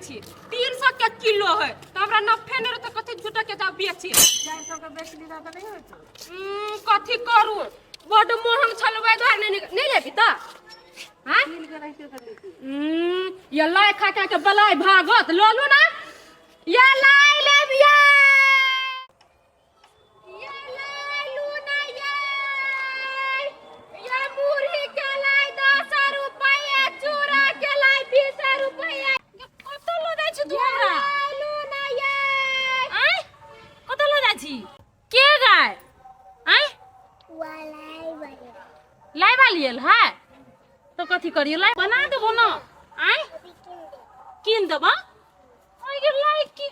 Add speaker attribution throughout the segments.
Speaker 1: छी 300 के किलो है तऽ हमरा नफे नहि रहतै कथी झूठा के जाउ बेची।
Speaker 2: 400 के बेच लीधा तऽ नहि होइत?
Speaker 1: कथी करू, बड्ड महंग छल, ओहि दुआरे नहि नहि लेबी तऽ आँय?
Speaker 2: कीन के रहिते तऽ लेती।
Speaker 1: ये लाइ खा खा के बलाय भागत, लऽ लू ना। ये लाइ लेबियै, ये लाइ लू ना, ये मुरही के लाइ 10 रुपैआ, चूड़ा के लाइ 20 रुपैआ।
Speaker 3: कतऽ लऽ जाइ छी तू
Speaker 1: ये
Speaker 3: हमरा?
Speaker 1: लाइ लू ना ये।
Speaker 3: आँय, कतऽ लऽ जाइ छी के गाय? आँय, लाइ वाली आयल है तऽ कथी करियो? लाइ बना देबो न? आँय, कीन देबो? आँय गे, लाइ की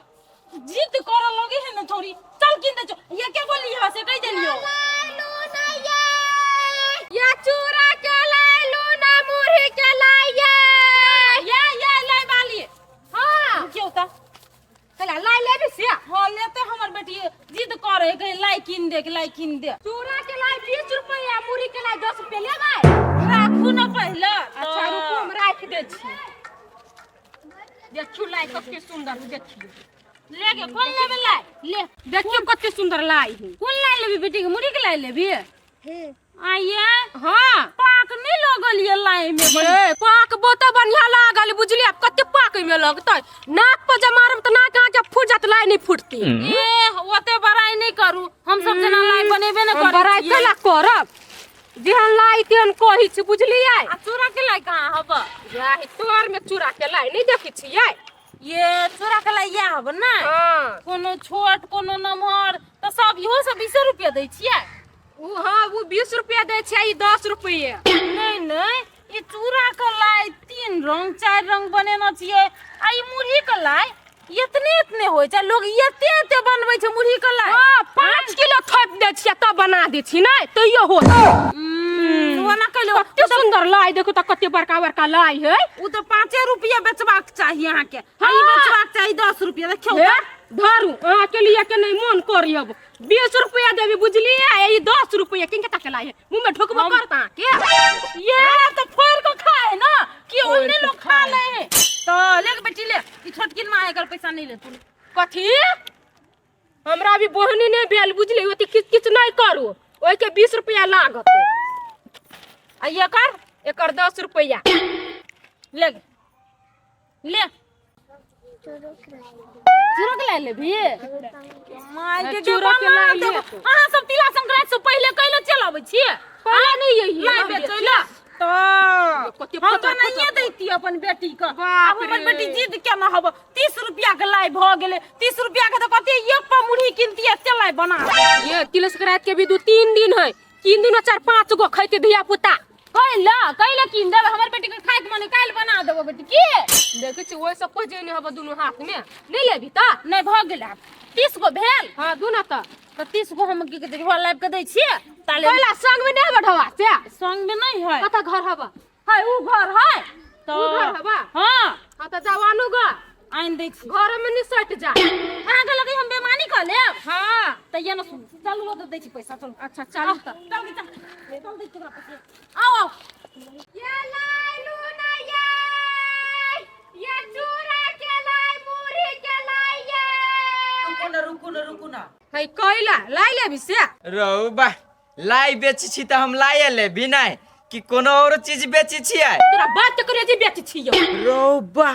Speaker 3: जिद करऽ लगे है न छोरी। चल, कीन दे छौ। ये के बोली है से कहि देलियो।
Speaker 1: लाइ लू ना ये, ये चूड़ा के लाइ लू ना, मुरही के लाइ ये।
Speaker 3: ये लाइ वाली।
Speaker 1: हाँ।
Speaker 3: रुकियौ तऽ।
Speaker 1: कला लाइ लेबी से?
Speaker 3: हाँ, लेते। हमर बेटी जिद करे कहीं लाई कीन दे, लाई कीन दे।
Speaker 1: चूड़ा के लाइ 20 रुपैआ, मुरही के लाइ 10 रुपैआ लेबै?
Speaker 3: राखू न पहिले।
Speaker 1: अच्छा रुकू, हम राखि दै छी। देखियौ लाइ कते सुंदर है, देखियौ।
Speaker 3: ले के कोन लेबे लाई? ले।
Speaker 1: देखियौ कते सुंदर लाइ है।
Speaker 3: कोन लाई लेबी बेटी के? मुरही के लाई लेबी? आइए।
Speaker 1: हाँ।
Speaker 3: पाक नहीं लगल ये लाई में?
Speaker 1: ए, पाक बहुते बढ़िया लागल, बुझलियै? आब कते पाक में लगतै, नाक पर जे मारब तऽ नाक अहाँके फूट जायत, लाइ नहि फूटती।
Speaker 3: ए, ओते बड़ाई नहीं करू। हम सब जना लाई बनेबे न
Speaker 1: हम
Speaker 3: करै
Speaker 1: बड़ाइ
Speaker 3: छियै।
Speaker 1: कैला करब? जेहन लाइ तेहन कहै छी, बुझलियै?
Speaker 3: आ चूड़ा के लाई कहाँ हब?
Speaker 1: याही तोर में चूड़ा के लाइ नहि देखै छियै?
Speaker 3: ये चूड़ा के लाई या हब ना?
Speaker 1: हाँ।
Speaker 3: कोनो छोट कोनो नमहर, तऽ सब इहो सब 20 रुपया दै छियै?
Speaker 1: उ हाँ, उ 20 रुपया दै छै, ई 10 रुपये।
Speaker 3: नहीं नहीं, ई चूड़ा के लाई 3 रंग 4 रंग बनेने छियै, आ ई मुरही के लाई एतने एतने होइ छै। लोग एते एते बनबै छै मुरही के लाई।
Speaker 1: हाँ, 5 किलो थोपि दै छियै तब बना दै छी, नहि तैयो होत।
Speaker 3: ओना कैलो।
Speaker 1: कते सुंदर लाई देखू तऽ, कते बड़का बड़का लाई है।
Speaker 3: उ तऽ 5 रुपया बेचबाक चाही अहाँके, आ ई
Speaker 1: हाँ।
Speaker 3: बेचबाक चाही 10 रुपया। देखियौ।
Speaker 1: हे, धरू, अहाँके लिए के नहि मन करी। अब 20 रुपया देबी, बुझलियै? ई 10 रुपया किनके तक लाई है, मुँह में ढुकबो करत अहाँके।
Speaker 3: ये तो फोड़ के खाए ना कि ओहने लोग खा ले है। तो ले के बेटी, ले। ई छोटकिन माँ एकर पैसा नहीं ले तू।
Speaker 1: कथी? हमरा भी बोहनी नहि भेल, बुझलियै? ओते किछु किछु नहि करू। ओहिके 20 रुपया लागत।
Speaker 3: आ एकर?
Speaker 1: एकर 10 रुपया।
Speaker 3: ले गे। ले, चूरो के लाई लेबी माय के?
Speaker 1: चूरो के लाई ले।
Speaker 3: अहाँ सब तिला संक्रांति से पहिले कैले चल अबै छियै?
Speaker 1: पहिले नहि यही
Speaker 3: लाई बेचै ला तऽ
Speaker 1: कते
Speaker 3: हम
Speaker 1: फटर
Speaker 3: बनाइए दैती अपन बेटी के।
Speaker 1: बाप
Speaker 3: आब हमर
Speaker 1: रे।
Speaker 3: बेटी जिद केना हब। 30 रुपया के लाई भऽ गेलै। 30 रुपया के तऽ कते एक पा मुरही किनती, एते लाई बना।
Speaker 1: ये तिल संक्रांति के भी 2-3 दिन है, 3 दिन में 4-5 गो खैते धिया पुता।
Speaker 3: कैला कैला कीन देबै? हमर बेटी के खाइके मन, काल्हि बना देबो बेटी की।
Speaker 1: देखै छी, ओहि सब पहुँचे नहि हब दुनू हाथ में। नहि लेबी तऽ?
Speaker 3: नहि, भऽ गेल। आब 30 गो भेल।
Speaker 1: हाँ, दू ना तऽ।
Speaker 3: तऽ 30 गो हम की कहै छै, लाबि के दै छियै ताले।
Speaker 1: कैला संग में नहि हब ढवा से?
Speaker 3: संग में नहीं है।
Speaker 1: कतऽ घर हब?
Speaker 3: है, उ घर है तऽ।
Speaker 1: उ घर हबा?
Speaker 3: हाँ।
Speaker 1: हाँ, तऽ जाउ आनू ग।
Speaker 3: आनि दै छी।
Speaker 1: घर में नहीं सट जा।
Speaker 3: अहाँके लगे हम बेमानी कऽ लेब?
Speaker 1: हाँ।
Speaker 3: तऽ ये न सुन, चलू, तऽ दै छी पैसा, चलू।
Speaker 1: अच्छा, चलू तऽ।
Speaker 3: चल चल चल, दै छी तोरा पैसा, आओ आओ।
Speaker 1: ये लाई लू ना ये, ये चूड़ा के लाई, मुरही के लाई ये।
Speaker 4: रुकू न, रुकू न, रुकू न।
Speaker 1: है, कैला लाई लेबी से?
Speaker 4: रहू बा, लाई बेची छी तऽ हम लाइए लेबी नहि कि कोनो और चीज बेची छियै?
Speaker 1: तोरा बात करे जे बेच छियो।
Speaker 4: रौ बा,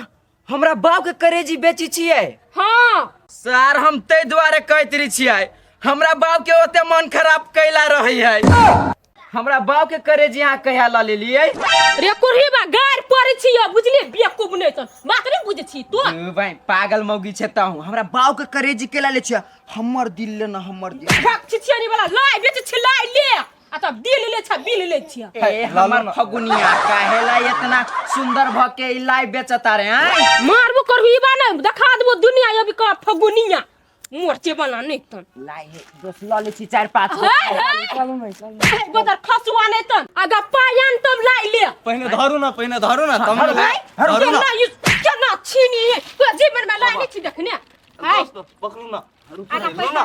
Speaker 4: हमरा बाप के करेजी बेची छियै?
Speaker 1: हाँ।
Speaker 4: सर, हम ताहि दुआरे कहैत रही छियै, हमरा बाप के ओते मन खराब कैला रहै है। हमरा बाप के करेजी अहाँ कहिया लऽ लेलियै?
Speaker 1: रे कुरही बा, गार पड़ै छियो, बुझलियै? बेवकूफ नहि छन, बात नहि बुझै छी तू।
Speaker 4: दू भाई, पागल मौगी छै तहूँ। हमरा बाप के करेजी केला ले छियै? हमर दिल ले न, हमर दिल।
Speaker 1: भक छिछियानी वाला, लाई बेच छी, लाई ले आ तब दिल ले छ, बिल ले छियै।
Speaker 4: ए हमर फगुनिया, काहेला इतना सुंदर भ के ई लाई बेचता रे हैं?
Speaker 1: मारबो करबी बा ने, देखा देबो दुनिया अभी का फगुनिया मोर्चे वाला नहीं तन।
Speaker 4: लाई हे दोस्त, ल ले छी 4-5 गो।
Speaker 1: हे, हे, बदर खसुआ नहीं तन, आगा पायन तब लाई ले।
Speaker 5: पहिने धरू ना, पहिने धरू ना, तब
Speaker 4: धरू,
Speaker 5: ने
Speaker 4: धरू।
Speaker 5: धरू ना।
Speaker 1: केना ई केना छीनी तो जीवन में लाई नहीं छी देखने हाय।
Speaker 5: दोस्त, पकड़ू ना।
Speaker 1: आगा
Speaker 5: लू
Speaker 1: पैसा
Speaker 5: ना।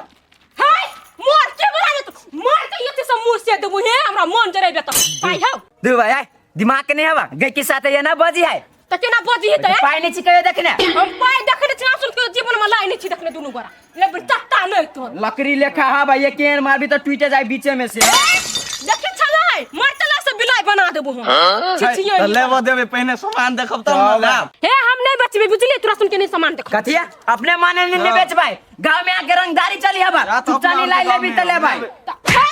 Speaker 1: हाय, मोर के बना दे तो मार के एते से मुंह से देबो हे, हमरा मन जरेबे त पाई हौ।
Speaker 4: दू भाई, आय दिमाग के नहीं हवा गई के साथ ये ना बजी है।
Speaker 1: त केना बजी हेतै
Speaker 4: पाइ नहि छी कहियो देखने?
Speaker 1: हम पाइ देखने छी, आसुन के जीवन में लाइ नहि छी देखने दुनू गोरा लेबै चट्टा नहि तोर
Speaker 4: लकड़ी लेखा हा भाई, एक एहन मारबी तऽ टूटे जाय बीचे में से।
Speaker 1: देखै छलै मरतला से बिलाइ बना देबो हम। छिछियै
Speaker 5: तऽ लेबऽ देबै पहिने सामान देखब तब ने लेब।
Speaker 1: हे हम नहीं बचबे बुझलिए, तोरा सुन के नहीं सामान देखो।
Speaker 4: कथिया अपने माने नहीं बेचबै, गांव में आके रंगदारी चली हबा,
Speaker 5: या तऽ
Speaker 4: चुपचाप
Speaker 5: अपना
Speaker 4: नहीं लाई लेबी
Speaker 5: गाँवमे
Speaker 4: तऽ लेबै।
Speaker 1: हे,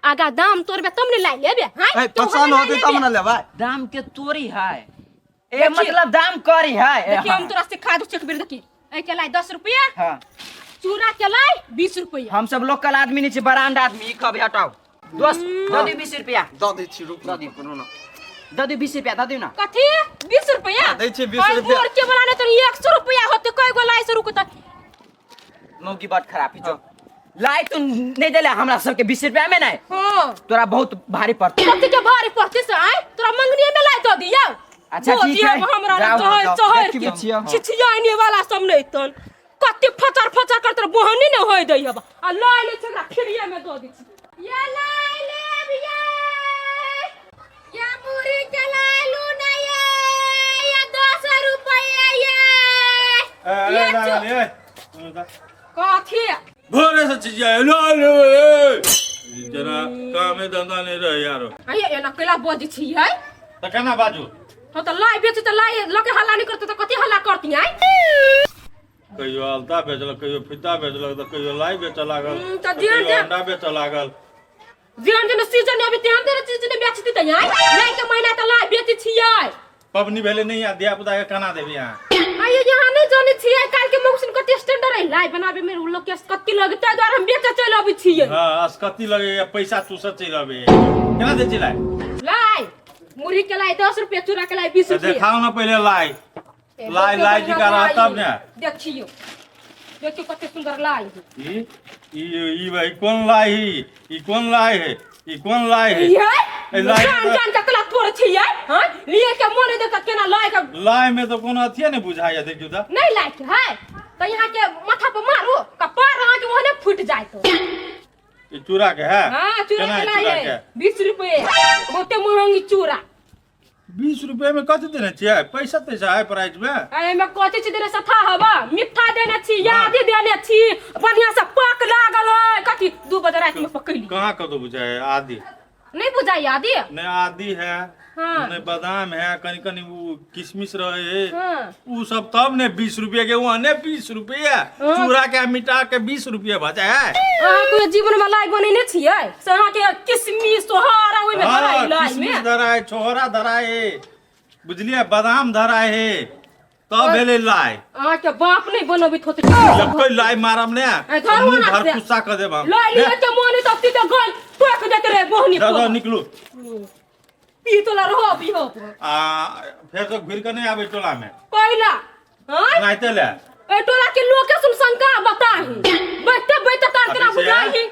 Speaker 1: आगा दाम तोड़बे तब ने लाई लेबे। हां
Speaker 5: ए, पसंद होतै तब ने लेबै।
Speaker 4: दाम के तोरी है, ए मतलब दाम करी है।
Speaker 1: देखिए हम तोरा सिखा दू एक बेर, देखी ए के लाई 10 रुपया,
Speaker 4: हां
Speaker 1: चूड़ा के लाई 20 रुपया।
Speaker 4: हम सब लोकल आदमी नहीं छी, ब्रांड आदमी। ई कभी हटाओ दोस्त, दऽ दियौ 20 रुपया।
Speaker 5: दऽ दै छी, रुक दऽ दियौ ना।
Speaker 4: दऽ दियौ 20 रुपया, दऽ दियौ ना।
Speaker 1: कथी 20 रुपया
Speaker 5: दै छी 20
Speaker 1: ओइ
Speaker 5: रुपया।
Speaker 1: बोर के वाला ने तो 100 रुपया होते, कई गो लाई से रुकता।
Speaker 4: मौकी बड़ खराब है जो लाई तू नहीं देले हमरा सबके 20 रुपया में नहीं।
Speaker 1: हां
Speaker 4: तोरा बहुत भारी पड़तै।
Speaker 1: कथी के भारी पड़तै से आय तोरा मंगनी में लाई दऽ दियौ।
Speaker 4: अच्छा, ठीक है।
Speaker 1: हमरा
Speaker 4: जाओ,
Speaker 1: चहर
Speaker 4: जाओ।
Speaker 1: चहर
Speaker 4: देखी
Speaker 1: के
Speaker 4: बचिया।
Speaker 1: छिछियाने वाला सब नहीं तन कते फचर फचर करत बोहनी ने होय दै हबा आ लाई ले छकरा फिरिया में दऽ दै छी। ये लाई लेब ये ये मुरी के लाई लू ना ये ये 10 रुपया ये ये कथी
Speaker 6: भोरे से चीज लो लो जना कामे धंधा नहीं रहे यार।
Speaker 1: आइए एना कैला बजै छियै?
Speaker 6: त केना बाजू?
Speaker 1: हम तऽ लाई बेच तऽ लाई लके हल्ला नहीं करते तऽ कथी हल्ला करती आइ?
Speaker 6: कहियो अलता बेचलक, कहियो फिता बेचलक, तऽ कहियो लाई बेचऽ लागल,
Speaker 1: तऽ
Speaker 6: तऽ
Speaker 1: जेहन
Speaker 6: कहियो
Speaker 1: जेहन
Speaker 6: अंडा बेचऽ लागल।
Speaker 1: जेहन जेहन सीजन अभी तेहन तेहन चीज ने बेचती तऽ आइ लाई के महीना तऽ लाई बेचै छियै।
Speaker 6: पबनी भेलै नहीं आ धिया पुता के केना देबी अहाँ?
Speaker 1: आइए यहाँ नहीं जाने छियै काल के मौसम कते स्टैंडर्ड है, लाई बनाबे में उ लोग के कत्ती लगतै द्वार हम बेचे चलि अबै छियै।
Speaker 6: हाँ असकत्ती लगैया, पैसा चूसऽ चलि अबै। केना दै छी लाई?
Speaker 1: लाई मुरही के लाई 10 रुपया, चूड़ा के लाई 20
Speaker 6: तऽ
Speaker 1: रुपया।
Speaker 6: देखाउ ने पहिले लाई। लाई लाई जिका रहत तब ने।
Speaker 1: देखियो देखियो कते सुंदर लाई है।
Speaker 6: ई ई ई भाई कोन लाई है? ई कोन लाई है? ई कोन लाई है?
Speaker 1: ये
Speaker 6: ए, लाई
Speaker 1: जान जान के कला तोड़ छियै। हां लिए के मन देख केना लाई के
Speaker 6: लाई में तो कोनो अथिये ने बुझाइया। देखियो त
Speaker 1: नहीं लाई के है त यहाँ के माथा पर मारू कपार अहाँ के ओहने फूट जाय तो।
Speaker 6: ई चूड़ा के है?
Speaker 1: हां चूड़ा
Speaker 6: केना
Speaker 1: के
Speaker 6: है
Speaker 1: लाई
Speaker 6: चूड़ा
Speaker 1: है
Speaker 6: के?
Speaker 1: 20 रुपये, बहुते महंगी चूड़ा।
Speaker 6: 20 रुपये में कथी देने छियै? पैसा तैसा है प्राइस में?
Speaker 1: एहिमे कथी चीज देने सथा हवा मिठा देने छी, यादी देने छी, बढ़िया से पक लागल है। कथी 2 बजे रात में पकैली।
Speaker 6: कहाँ कतौ बुझाय है आदि?
Speaker 1: नहीं बुझाई आदि?
Speaker 6: नहीं आदि है,
Speaker 1: हाँ।
Speaker 6: नहीं बादाम है, कनी कनी वो किशमिश रहे है।
Speaker 1: हाँ।
Speaker 6: उ सब तब ने 20 रुपये के वहाँ 20 रुपये
Speaker 1: हाँ।
Speaker 6: चूड़ा के मिटा के 20 रुपये बचा है।
Speaker 1: अहाँ के जीवन में लाई बनेने छियै से अहाँ के किशमिश सोहारा ओहिमे धराइ
Speaker 6: हाँ,
Speaker 1: लाई
Speaker 6: किशमिश
Speaker 1: में
Speaker 6: धराय, छोहरा धराय है, बुझलिए, बादाम धराय है, तब भेलै लाई।
Speaker 1: अहाँ के बाप नहीं बनबैत होतै।
Speaker 6: जब लाई मारम ने
Speaker 1: ए, धरू
Speaker 6: मुंह
Speaker 1: ना
Speaker 6: भर
Speaker 1: से।
Speaker 6: गुस्सा कर देब हम।
Speaker 1: लाई लिए के मन तब ती तो गल टोक देते रहे बोहनी
Speaker 6: जाओ, जाओ,
Speaker 1: पर।
Speaker 6: निकलू।
Speaker 1: पी तोला रहो अभी हो।
Speaker 6: आ फेर तो घुर के नहीं आबे टोला में।
Speaker 1: कैला हां
Speaker 6: नाइते ले।
Speaker 1: ए टोला के लोग के सुन शंका बताही बैठते बैठते तार केना बुझाही।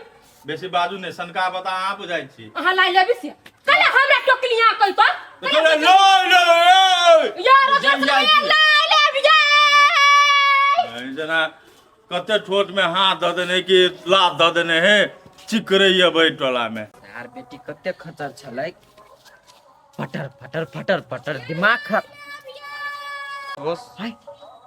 Speaker 6: बेसी बाजू ने शंका बता अहाँ बुझाइ छी।
Speaker 1: अहाँ लाई लेबी से कले हमरा टोकलिया कहि त
Speaker 6: तो कहले, लो लो लो
Speaker 1: यार
Speaker 6: जम जाइ छी।
Speaker 1: लाई लेबी
Speaker 6: नहीं, जेना कते ठोट में हाथ धऽ देने कि लात धऽ देने है, चिकरैया बै टोला में।
Speaker 4: यार बेटी कते खचर छलै, फटर फटर फटर फटर दिमाग खराब।
Speaker 7: बस
Speaker 4: हाय।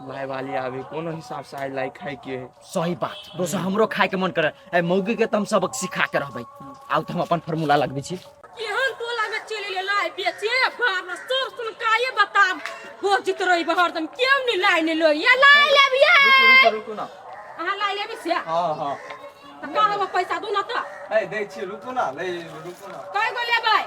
Speaker 7: लाई वाली आबे कोनो हिसाब से आइ लाई खाय के है।
Speaker 4: सही बात दोस्त, हमरो खाय के मन करे। ए मौगी के त हम सबक सिखा के रहबै। आउ त हम अपन फार्मूला लगबै छी।
Speaker 1: केहन टोला में चलि एलियै लाई बेचे, बाप रे सब सुन काये बताब बोझित रही हरदम केओ नहीं लाई नहीं लो ये लाई लेबियै।
Speaker 7: रुकू रुकू ना।
Speaker 1: अहाँ लाई लेबी से?
Speaker 7: हाँ हाँ।
Speaker 1: त कहाँ हबो पैसा दू ना त।
Speaker 5: ए दै छी, रुकू ना, ले रुकू ना।
Speaker 1: कय गो लेबै?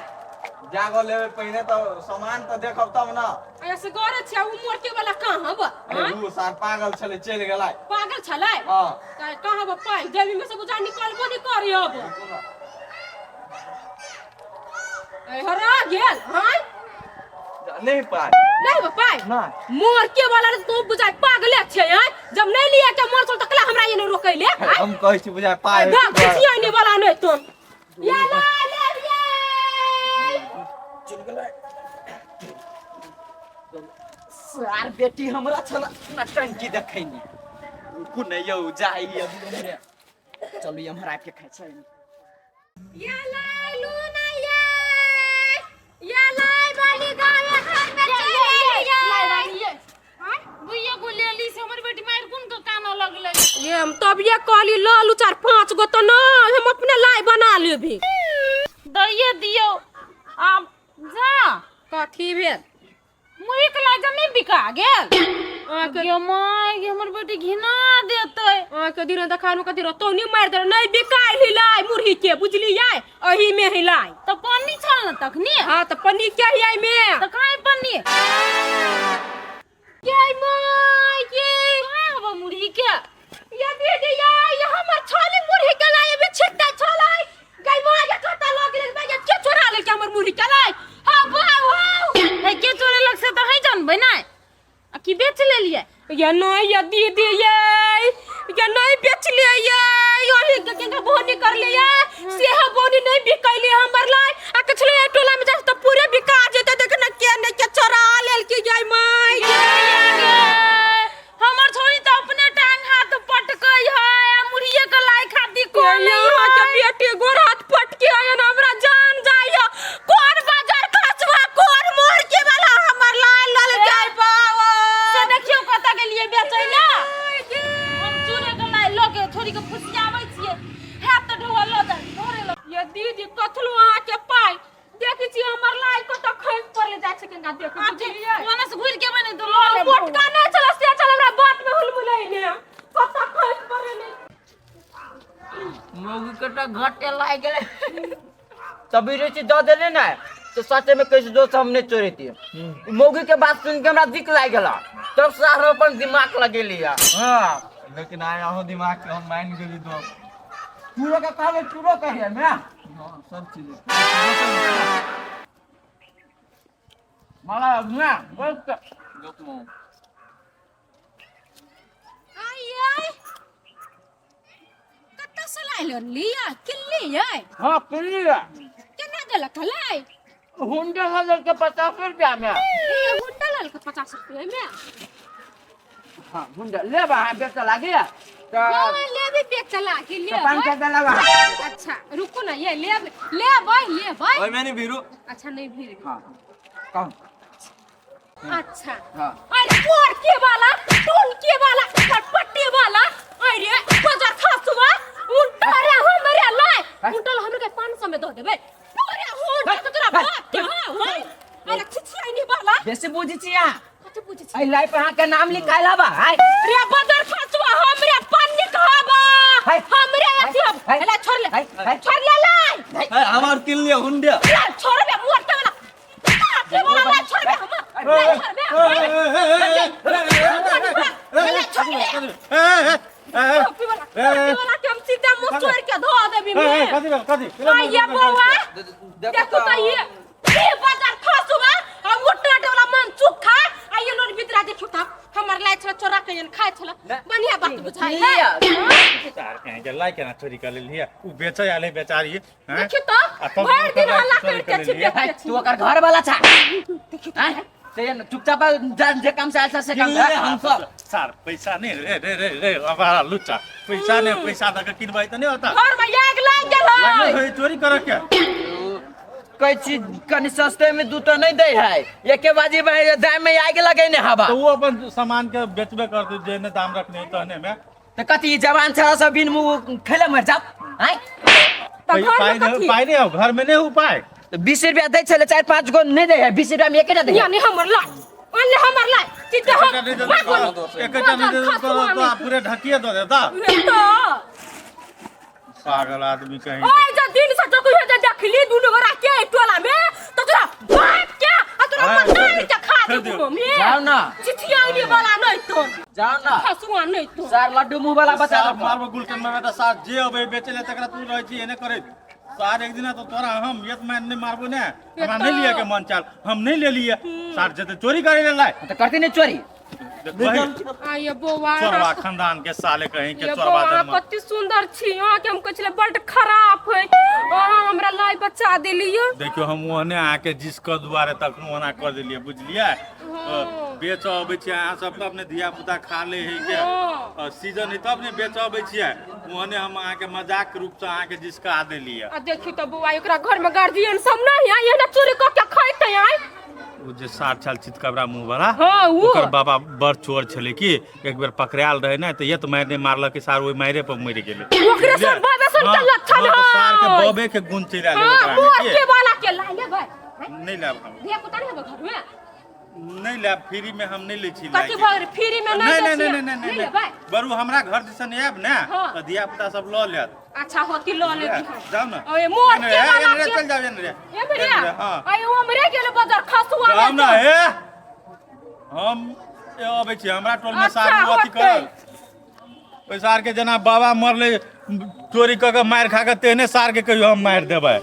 Speaker 5: जागो लेबै पहिने तऽ सामान तऽ देखब तब ना।
Speaker 1: ऐसे गरे छै उ मोरके वाला कहाँ हबो?
Speaker 5: अरे उ सार पागल छलै चलि गेलै।
Speaker 1: पागल छलै?
Speaker 5: हाँ।
Speaker 1: त कहाँ हबो पाइ? जेबी में से बुझा निकलबो नहीं करी हबो।
Speaker 5: रुकू ना।
Speaker 1: ए हरा गेल हां?
Speaker 7: नहीं पाइ।
Speaker 1: नहीं बा पाइ?
Speaker 7: नहीं।
Speaker 1: मोरके वाला रे तू बुझाय पागले छै हैं? जब नहीं लिए के मोर चल तकला हमरा ये नहीं रोकै ले।
Speaker 5: हम कहै छी बुझाय पाइ।
Speaker 1: भाग किछिए नहीं वाला नहीं तुम। ये ला ले ये।
Speaker 4: सार बेटी हमरा छला नटंकी देखैनी। रुकू नै यौ, जाइ अभी हमरे। चलू एम्हर आबि के खाइ छै।
Speaker 1: ये लाई लू ना ये। ये लाई वाली गाय घर में चले ये। लाई वाली देम तब ये कहली लऽ लू चार पाँच गो तऽ नहि हम अपने लाइ बना लेबी।
Speaker 3: दैये दियौ आब जा।
Speaker 1: कथी भेल?
Speaker 3: मुही के लाइ जमीन बिका गेल।
Speaker 1: अहाँके
Speaker 3: गे माय गे, हमर बेटी घिना देतै।
Speaker 1: अहाँके दिन देखान में कथी रतौनी मारि देल नहि बिकाइ हिलाइ मुरही के बुझलियै एही में हिलाइ।
Speaker 3: तऽ पानी छल ने तखनी?
Speaker 1: हाँ तऽ पन्नी के हियाइ में।
Speaker 3: तऽ कहाँ पन्नी?
Speaker 1: गे माय गे
Speaker 3: कहाँ हबो मुरही के?
Speaker 1: ये दीदी ये ये हमर छाली मुरही के लाइ अभी छिट्टा छलाई गई माय के कता लग गेल बे के चोरा लेल के हमर मुरही के लाइ। हाँ बाऊ हाउ
Speaker 3: हे के चोरेलक से तऽ है जानबै नै आ की बेच लेलियै?
Speaker 1: ये नहीं ये दीदी ये ये नहीं बेच लिए ये ओही के के बोनी कर लिए से ह बोनी नहीं बिकैली हमर लाइ आ कछले ये टोला में जा त पूरे बिका जेते देख न के ने के चोरा लेल के गई माय
Speaker 3: गे गे, हमर छोरी तऽ अपने टांग हाथ पटकै है आ मुरहिये के लाइ खाती कोन
Speaker 1: यहाँ के बेटी गोर हाथ पटके आयन हमरा जान जाइए कोन बाजार खसवा कोन मोर के वाला हमर लाल लल जाय बाबा।
Speaker 3: से देखियौ कतऽ गेलियै बेचै लए। हम चूरे के लाइ लऽ के छोरी के फुसियाबै छियै हैत तऽ ढौआ लऽ जाइ घरे लऽ।
Speaker 1: ये दीदी कथलू अहाँ के पाइ देखै छी हमर लाइ कतऽ खसि पड़ले जाइ छै केना देख बुझलियै।
Speaker 3: ओने से घुरि के एबै ने तऽ लऽ लेब।
Speaker 1: मोटका नहि छलै से छल हमरा बाट में हुलमुलैने कतऽ खसि पड़ले।
Speaker 4: मौगी के तऽ घटे लागि गेलै तभी रुचि दऽ देने ने तो सचे में कैसे दोस्त हम नहीं चोरेती। मौगी के बात सुन के हमरा दिक लागि गेल तब से हम अपन दिमाग लगेली। हाँ
Speaker 5: लेकिन आइ अहूँ दिमाग के हम मान गेली दोस्त।
Speaker 4: चूरो के कहबै चूरो कहिए ने।
Speaker 5: हाँ सब चीज
Speaker 4: माला ना बहुत
Speaker 1: आई आई कतऽ से लाइल लिया किल्ली यै?
Speaker 4: हाँ किल्ली है।
Speaker 1: केना देलक लाई?
Speaker 4: हुंडा लल के 50 रुपया में।
Speaker 1: ए हुंडा लल के 50 रुपया में?
Speaker 4: हाँ हुंडा लेबा हाँ बेच लागी तो
Speaker 1: हाँ लेबे बेच लागी
Speaker 4: तो
Speaker 1: लेबै।
Speaker 4: 500 देलबा।
Speaker 1: अच्छा रुको ना ये लेब लेबै लेबै।
Speaker 5: ओहिमे नहीं भीरू।
Speaker 1: अच्छा नहीं भीड़।
Speaker 4: हाँ कहू।
Speaker 1: अच्छा
Speaker 4: हाँ।
Speaker 1: अरे पोर के वाला टून के वाला पट्टी वाला अरे बाजार खासुआ उल्टा रे हमरे लाय उल्टा हमरे के 500 में दो देबे पूरे हुन तो तोरा बाप के हां हां अरे छिछि नहीं वाला
Speaker 4: बेसी बुझी छी अहाँ।
Speaker 1: कथि बुझी छी?
Speaker 4: एहि लाइफ अहाँ के नाम लिखायल बा हाय
Speaker 1: रे बाजार खासुआ हमरे पानी खाबा
Speaker 4: हाय।
Speaker 1: हमरे अथी हम
Speaker 4: हाय।
Speaker 1: एला छोड़ ले
Speaker 4: हाय। हाय।
Speaker 1: छोड़ ले लाय
Speaker 5: है हमार किन लिया हुंडा।
Speaker 1: ला छोड़ बे मोर के वाला के वाला ला छोड़ बे हम ला छोड़ बे ला छोड़ बे टोपी वाला टोपी वाला के हम सीधा मुंह चोर के धो देबी में।
Speaker 6: कथी कथी?
Speaker 1: आइए बौआ देखो तो ये बाजार खसुआ आ मोटा वाला मन चुप खा आ ये लोन भीतरा देखियो त हमर लाइ छला चोरा के खाइ छला बढ़िया बात बुझाइ है।
Speaker 6: सार कहीं के लाई केना चोरी कर लेलियै उ बेचै आले बेचारी हैं?
Speaker 1: देखियो त
Speaker 6: आ तब
Speaker 1: भरि दिन
Speaker 6: ओकर
Speaker 1: हल्ला
Speaker 6: चोरी
Speaker 1: करके
Speaker 6: कर
Speaker 1: छी
Speaker 6: लेलियै।
Speaker 1: बेचते छी।
Speaker 4: तू ओकर घर वाला छा से चुपचाप जे काम से आयल छा से काम कर।
Speaker 5: हम सब
Speaker 6: सार पैसा नहीं रे रे रे रे अबारा लुच्चा पैसा नहीं पैसा दऽ के किनबै तऽ नहीं होता।
Speaker 1: घर में आग लागि गेल है।
Speaker 6: है चोरी करऽ के
Speaker 4: कहै छी कनि सस्ते में दूध तो नहीं दै है एके बाजी में दाम में आग लगेने हवा।
Speaker 6: तऽ ओ अपन सामान के बेचबे करतै जेहने दाम रखने तहने में।
Speaker 4: तऽ कथी जवान छड़ा सब बिन मुँह खैले मर जाब आँय?
Speaker 1: तऽ घर
Speaker 6: पाइ
Speaker 1: में कथी?
Speaker 6: पाइ नहीं हो घर में नहीं हो पाइ।
Speaker 4: तऽ 20 रुपया दै छलै 4-5 गो नहीं दै है 20 रुपया में एकेटा दै है।
Speaker 1: यानी हमर लाइ ओनले हमर लाइ सीधे हम
Speaker 6: एकेटा नहीं देतौ, एकेटा नहीं देतौ तो पूरे ढकिए दऽ देता।
Speaker 1: तो
Speaker 6: पागल आदमी कहीं।
Speaker 1: ओए जे दिन से तो कहियो जे देखली दुनू गोरा के एहि टोला में तो तोरा बाप के आ तोरा
Speaker 6: हाँ,
Speaker 1: मताई के खा
Speaker 6: छोड़
Speaker 1: देबू
Speaker 6: दियौ।
Speaker 1: मम्मी।
Speaker 4: जाओ ना।
Speaker 1: चिठियानी वाला नहीं तो।
Speaker 4: जाओ ना।
Speaker 1: हसुआ नहीं तो।
Speaker 4: सार लड्डू मुंह वाला बचा
Speaker 6: सार
Speaker 4: दो।
Speaker 6: मारबो गुलकन में बेटा सार जे अबै बेचै ले तकरा तू रहै छी एने करैत। सार एक दिना तो तोरा हम यत मैं नहीं मारबो ने हमरा नहीं लिए के मन चाल हम नहीं ले लिए सार जते चोरी करे ले लाए
Speaker 4: तो करती नहीं चोरी।
Speaker 1: आये बौआ
Speaker 6: चोरवा खानदान के साले कहीं के
Speaker 1: ये
Speaker 6: चोरवा
Speaker 1: बौआ
Speaker 6: जन्म।
Speaker 1: कति सुंदर छी अहाँ के हम कहै छलै बड खराब है अहाँ हमरा लाइ बचा देलियै।
Speaker 6: देखियो हम ओहने अहाँके जिसक दुआरे तखनो ओना कऽ देलियै बुझलियै। बेच अबै छियै अहाँ सब तब ने धिया पुता खा ले है के सीजन है तब ने बेच अबै छियै ओहने हम अहाँके मजाक रूप से अहाँके जिसका देलियै।
Speaker 1: आ देखियो तऽ बौआ एकरा घर में गार्जियन सब नहीं है एहना चोरी कऽ के खैतै आइ।
Speaker 6: ओ जे सार छल चितकबरा मुँह वाला
Speaker 1: हाँ, उ।
Speaker 6: ओकर बाबा बड़ चोर छलै कि एक बेर पकड़ायल रहे ने तऽ ये तऽ मारि नहि मारलक सार ओहि मारे पर मरि गेलै।
Speaker 1: ओकरे सन बाबे सन के
Speaker 6: हाँ,
Speaker 1: लक्षण
Speaker 6: हाँ, तऽ सार के
Speaker 1: है।
Speaker 6: बबे के गुण चलि आयल
Speaker 1: हाँ,
Speaker 6: ओकरा मे,
Speaker 1: मोर
Speaker 6: की?
Speaker 1: के वाला के ला लेबै।
Speaker 6: नहि लेब हम।
Speaker 1: धिया पुता नहि हेबै घरमे?
Speaker 6: नहि लेब, फ्री में हम नहि लै छी
Speaker 1: कथी भऽ गेलै? फ्री में नहि
Speaker 6: नहीं
Speaker 1: दै
Speaker 6: नहीं
Speaker 1: छियै?
Speaker 6: नहीं नहीं
Speaker 1: नहि
Speaker 6: नहीं
Speaker 1: लेबै?
Speaker 6: बरू हमरा घर दिसन आयब ने
Speaker 1: हाँ।
Speaker 6: तऽ धिया पुता सब लऽ लेत।
Speaker 1: अच्छा होती लऽ लेती हम।
Speaker 6: जाउ ने।
Speaker 1: ओए मोर
Speaker 6: एने
Speaker 1: के
Speaker 6: रे,
Speaker 1: वाला
Speaker 6: एने रे,
Speaker 1: के।
Speaker 6: चल जाउ एने रे।
Speaker 1: ए बेरिया,
Speaker 6: एने रे, हाँ।
Speaker 1: अरे उमरे गेल बजार खसुआ
Speaker 6: जाउ
Speaker 1: में
Speaker 6: ने
Speaker 1: तो।
Speaker 6: हे, हम ए अबै छी हमरा टोल में
Speaker 1: अच्छा,
Speaker 6: सार अथी
Speaker 1: होतै।
Speaker 6: करल ओहि सार के जेना बाबा मरले चोरी कऽ के मारि खा के तेहने सार के कहियो हम मारि देबै।